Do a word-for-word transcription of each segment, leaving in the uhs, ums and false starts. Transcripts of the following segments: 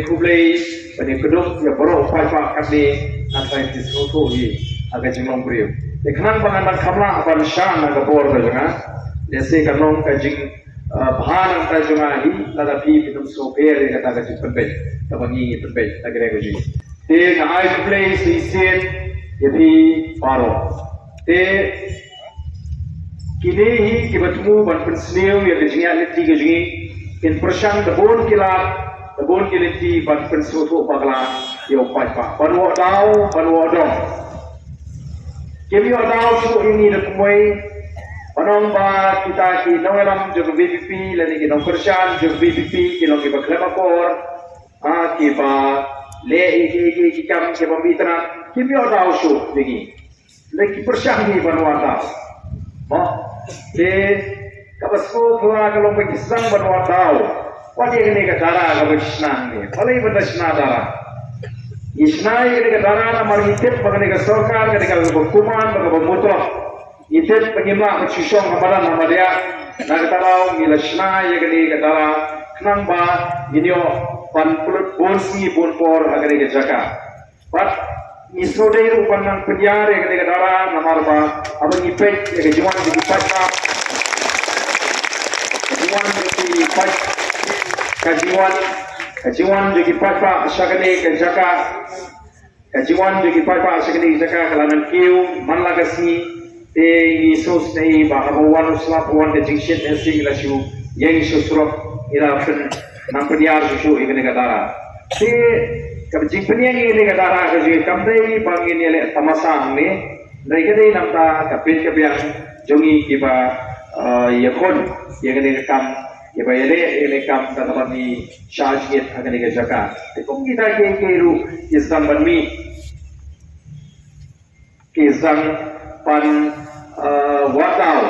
Khublei ban ïa kdup ïa baroh paidbah katne, nga tharai phi sngewthuh hi ha ka jinglong briew. Te khnang ba ngan nang kham lah ban shah na ka por ka jong nga, lehse kan long ka jing, ah, bha nangta jong nga hi lada phi phin ym sngewbha ïa kata ka jingpynbeit kaba ngi pynbeit na ka liang ka jong ngi. Te nga ai khublei shisien ïa phi baroh. Te kine hi kiba thmu ban pynsniew ïa ka jingïaid lynti ka jong ngi, kin pyrshang da bun ki lad, da bun ki lynti ban pynsngewthuh bakla ïa u paidbah. Ban wad daw, ban wad dong. Kim ïoh daw shuh ïa ngi da kumwei. Ban ong ba kita ki nongïalam jong ka V P P lane ki nongkyrshan jong ka V P P ki long kiba khlem akor, ha, kiba leh ïa ki, ki, ki kam kiba ym itynnad, kim ïoh daw shuh ïa ngi. Lada ki pyrshang hi ban wad daw. Mo. Te kaba sngewphylla ka long ba ki sdang ban wad daw. Wat ïa kane ka dara kaba ki shna hangne. Balei ban da shna dara? Ngi shna ïa kane ka dara namar ngi tip ba kane ka sorkar kane kaba kuman, ba kaba mutlah. Ngi tip ba ngim lah ban shu shong ha madan ha madiah. Na kata daw ngi la shna ïa kane ka dara khnang ba ngin ïoh ban pynlut bun sngi bun por ha kane ka jaka. Bad ngi sngewdei ruh ban nang pynïar ïa kane ka dara namar ba haba ngi peit ïa ka jingwan jong ki paidbah, ka jingwan jong ki paid, ka jingwan, ka jingwan jong ki paidbah sha kane ka jaka, ka jingwan jong ki paidbah sha kane ka jaka ka la nang kiew man la ka sngi. Te ngi sngewsynei ba haba wan u slap, wan ka jingshit, ngi la shu ïeng sha surok, ngi la pyn, nang pynïar shuh shuh ïa kane ka dara. Te kaba jingpynïeng ïa kane ka dara ka jong ngi kam dei ba ngin ïaleh tamasa hangne. Hynrei ka dei namar ka peit ka biang jong ngi kiba, eh, ïakhun ïa kane ka kam, kiba ïaleh ïa kane ka kam da kaba ngi shah jingit ha kane ka jaka. Te kum kita kiei kiei ruh ki sdang ban mih, ki sdang ban, eh, wad daw.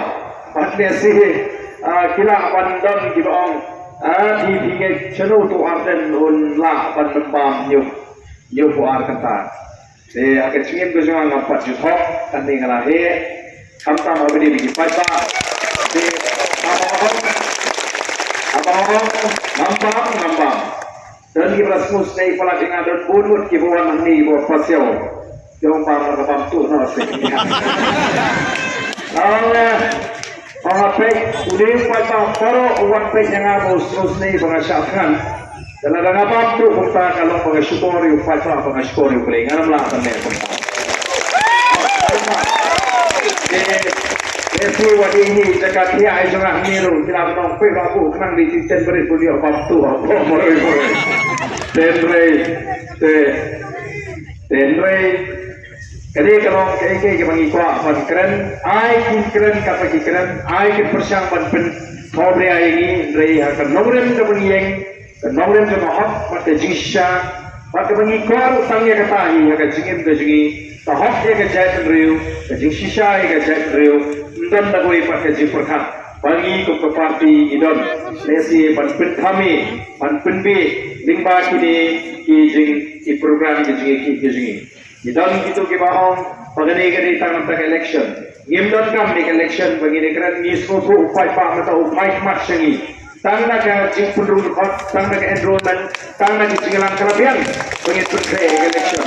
Bad lehse, eh, ki lah ban don kiba ong, eh, phi, phi ngeit shano uto u Ardent un lah ban leh bam hynñiew, hynñiew phew ar kynta. Te ha ka jingim ka jong nga ngam pat ju thok, kane nga la heh. Khamtam ha ba ïadei bad ki paidbah. Te haba ong, haba ong ngam bam, ngam bam. Don kiba la sngewsynei palat ïa nga, don bun ngut kiba wan hangne kiba pasiaw. Te ong bam, nga bam tuh noh te. Ong, eh, ong ha peit, u dei u paidbah baroh u wan peit ïa nga ba u sngewsynei ba nga shah thngan. Te lada nga bam tuh kumta ka long ba nga shukor ïa u paidbah, ba nga shukor ïa U Blei, ngan ym lah ban leh kumta. Te, te phi wat ïa hi jaka thiah jong nga hangne ruh, ki la ban ong phi ba buh khnang dei ki ten barit bun ïoh bam tuh, oh, marwei marwei. Te hynrei, te, te hynrei, ka dei ka long kaei kaei kaba ngi kwah ban kren, ai kin kren kata ki kren, ai kin pyrshang ban pynthawbria ïa ngi, hynrei ha ka nongrim kaba ngi ïeng, ka nongrim kaba hok bad ka jingshisha, bad kaba ngi kwah ruh tang ïa kata hi ha ka jingim ka jong ngi, ka hok ïa ka jaitbynriew, ka jingshisha ïa ka jaitbynriew, ym don da kawei pat ka jingpyrkhat ba ngi kum ka party ngi don lehse ban pynthame, ban pynbeit lyngba kine ki jing, ki program ki jingïakhih ki jong ngi. Ngi don kito kiba ong ba kane ka dei tang namar ka election. Ngim donkam ïa ka election ba ngin ïakren, ngi sngewthuh u paidbah mynta u phai khmat sha ngi. Tang na ka jingpynrung dkhot, tang na ka enrollment, tang na ka jingïalang ka la biang ba ngin pynkhreh ïa ka election.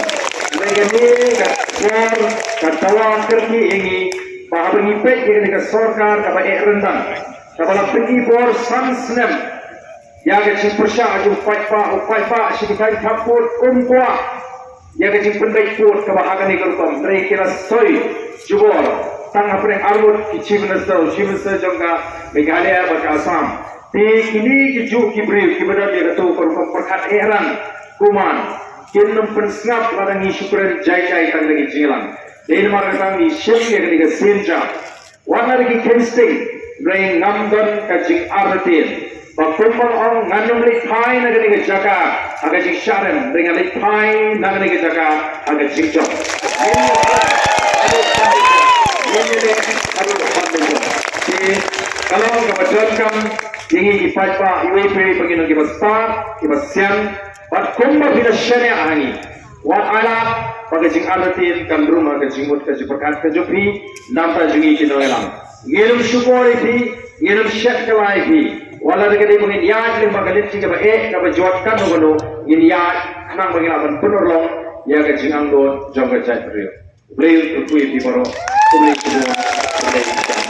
Hynrei kane ka por ka dawa kyrkieh ïa ngi ba haba ngi peit ïa kane ka sorkar kaba eh ryndang, kaba la pyni bor san snem ïa ka jingpyrshah jong u paidbah, u paidbah shi kynthei khappud um kwah ïa ka jingpynbeit pud kaba ha kane ka rukom, hynrei ki la soi jubor tang hapdeng arngut ki Chief Minister, u Chief Minister jong ka Meghalaya bad ka Assam. Te kine ki juh ki briew kiba don ïa kato ka rukom pyrkhat eh ryndang, kuman kin ym pynsngap lada ngi shu kren jai jai tang da ki jingïalang. Dei namar kata ngi shim ïa kane ka sienjam. Wat la da ki kheiñ sting, hynrei ngam don ka jingartatien ba kumba ong ngan ym leit phai na kane ka jaka ha ka jingshah rem, hynrei ngan leit phai na kane ka jaka ha ka jingjop. Te ka long kaba donkam ïa ngi ki paidbah iwei pa iwei ba ngin long kiba stad, kiba sian, bad kumba phi la shaniah ha ngi. Wat ai lad ba ka jingartatien kan rung ha ka jingmut ka jingpyrkhat ka jong phi, namar jong ngi ki nongïalam. Ngin ym shukor ïa phi, ngin ym shet kylla ïa phi. Wat la da ka dei ba ngin ïaid lyngba ka lynti kaba eh kaba jot kano kano, ngin ïaid khnang ba ngin lah ban pynurlong ïa ka jingangnud jong ka jaitbynriew. Blei un kyrkhu ïa phi baroh. Khublei shibun. Khublei shibun.